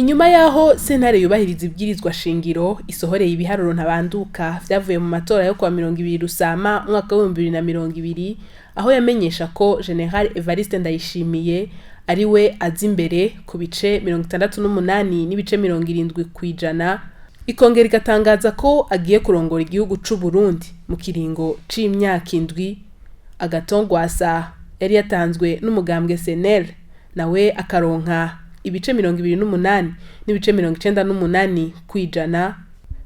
Inyuma yaho sentare yubahiriza ibwirizwa shingiro isohoreye ibiharuro ntabanduka vyavuye mu matora yo kuwa 20 Rusama umwaka w'2020, aho yamenyesha ko General Evariste Ndayishimiye ari we aza imbere ku bice 68.70%, ikongera igatangaza ko agiye kurongora igihugu c'u Burundi mu kiringo c'imyaka 7. Agathon Rwasa yari yatanzwe n'umugambwe CNL, nawe akaronka ibice 28.98%.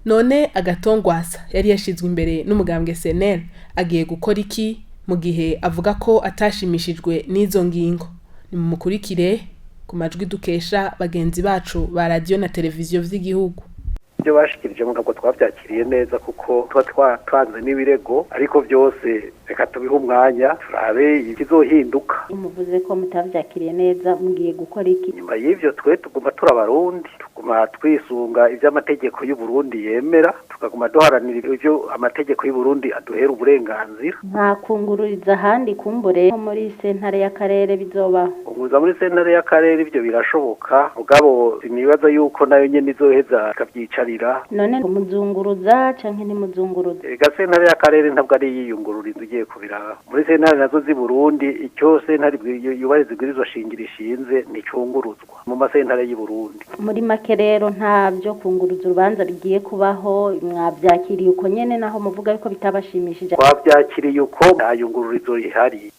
None Agathon Rwasa yari yashizwe imbere n'umugambwe CNL agiye gukora iki mu gihe avuga ko atashimishijwe n'izo ngingo? Nimumukurikire ku majwi dukesha bagenzi bacu ba radiyo na televiziyo vy'igihugu. Ibyo bashikirije ntabwo twabyakiriye neza, kuko tuba twatanze n'ibirego, ariko byose reka tubihe umwanya turabe ikizohinduka. Muvuze ko mutavyakiriye neza, mugiye gukora iki? Nyuma y'ivyo, twe tuguma turi Abarundi, tuguma twisunga ivyo amategeko y'u Burundi yemera, tukaguma duharanira ivyo amategeko y'u Burundi aduhera uburenganzira. Nta kungururiza ahandi, kumbure nko muri sentare y'akarere bizobaho? Kunguruza muri sentare y'akarere ivyo birashoboka, mugabo sinibaza yuko nayo nyene izoheza ikavyicarira. None muzunguruza canke ntimuzunguruza? Ega sentare y'akarere ntabwo ari yiyungururiza. Ugiye kubiraba muri sentare nazo z'i Burundi, icyo sentare yubahiriza ibwirizwa shingiro ishinze nticunguruzwa mu masentare y'i Burundi. Muri make rero, nta byo kunguruza urubanza bigiye kubaho, mwavyakiriye uko nyene naho muvuga yuko bitabashimishije? Twavyakiriye uko, nta yungururizo rihari.